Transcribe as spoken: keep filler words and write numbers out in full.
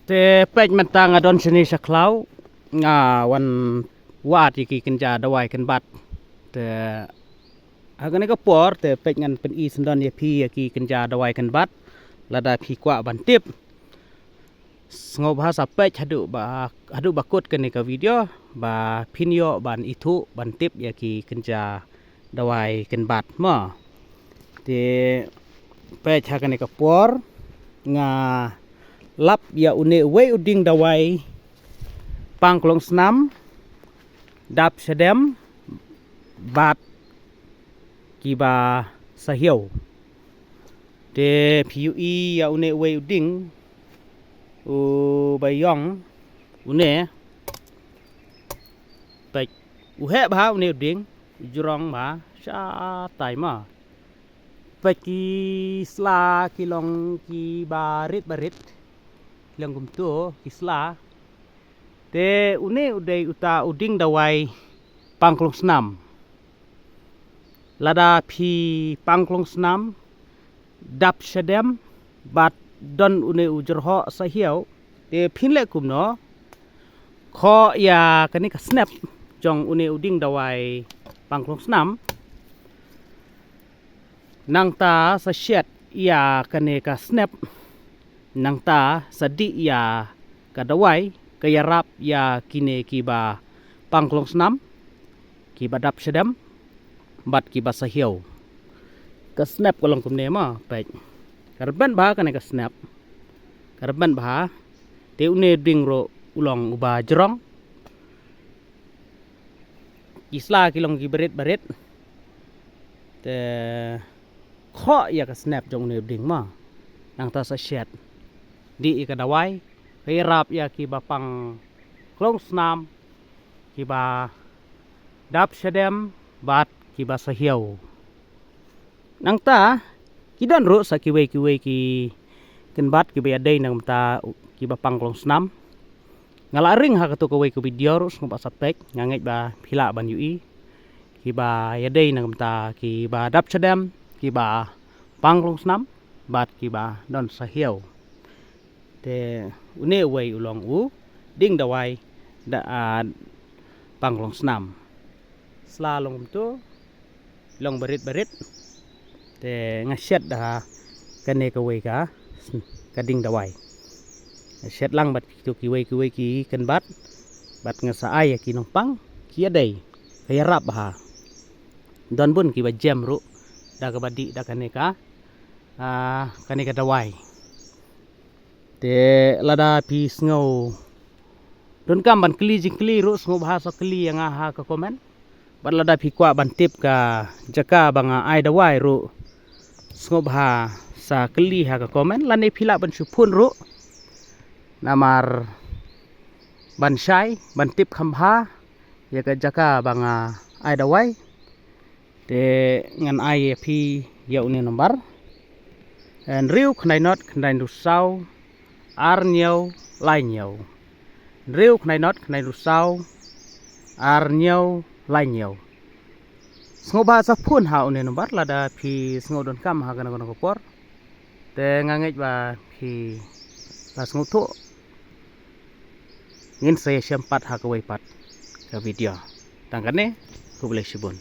Te peit mynta nga don shane sha khlaw, nga wan wad ïa ki kynja dawai kynbat. Te ha kane ka por te peit ngan pyni syndon ïa phi ïa ki kynja dawai kynbat. Lada phi kwah ban tip, sngewbha sa peit haduh ba, haduh ba kut kane ka video ba phin ïoh ban ithuh ban tip ïa ki kynja dawai kynbat mo. Te peit ha kane ka por nga lap ïa une uwei u dieng dawai pang klong snam, dap shadem bad kiba sahiaw. Te phi ïohi ïa une uwei u dieng uba ïong une. Peit u heh bha une u dieng, u jrong bha shatai ma. Peit ki sla ki long kiba rit ba rit, ki long kumto ki sla. Te une u dei uta u dieng dawai pang klong snam. Lada phi pang klong snam, dap shadem bad don une u jyrhoh sahiaw, te phin leh kumno? Khoh ïa kane ka snep jong une u dieng dawai pang klong snam. Nangta sa shet ïa kane ka snep, nangta sa dih ïa ka dawai ka ïarap ïa kine kiba pang klong snam, kiba dap shadem bad kiba sahiaw. Ka snep ka long kumne ma, peit. Ka rben bha kane ka snep. Ka rben bha. Te une dieng ruh u long uba jrong. Ki sla ki long kiba rit ba rit. Te khoh ïa ka snep jong une u dieng ma. Nangta sa shet, dih ïa ka dawai ka ïarap ïa kiba pang klong snam, kiba dap shadem bad kiba sahiaw. Nangta ki don ruh sa kiwei kiwei ki kynbat kiba ïadei na ka bynta kiba pang klong snam. Nga la ring ha kato kawei ka video ruh, sngewbha sa peit, nga ngeit ba phi lah ban ïohi. Kiba ïadei na ka bynta kiba dap shadem, kiba pang klong snam bad kiba don sahiaw. Te une uwei u long u dieng dawai da, ah, pang klong snam. Sla long kumto, long barit barit. Te nga shet da kane kawei ka, ka dieng dawai. Nga shet lang bad kito kiwei kiwei ki kynbat. Bad nga sa ai ïa ki nongpang ki ïadei, ka ïarap bha. Don bun kiba jem ruh da kaba dih da kane ka, ah, kane ka dawai. Te lada phi sngew donkam ban kylli jingkylli ruh, sngewbha sa kylli ïa nga ha ka comment. Bad lada phi kwah ban tip ka jaka ba nga ai dawai ruh, sngewbha sa kylli ha ka comment, lane phi lah ban shu phone ruh. Namar ban shai ban tip kham bha ïa ka jaka ba nga ai dawai. Te ngan ai ïa phi ïa une number. Hynriew khyndai nod khyndai hynriew saw ar hynñiew lai hynñiew. Hynriew khyndai nod khyndai hynriew saw ar hynñiew lai hynñiew. Sngewbha sa phone ha une number lada phi sngew donkam ha kano kano ka por. Te nga ngeit ba phi la sngewthuh. Ngin sa ïashem pat ha kawei pat ka video. Tang kane, khublei shibun.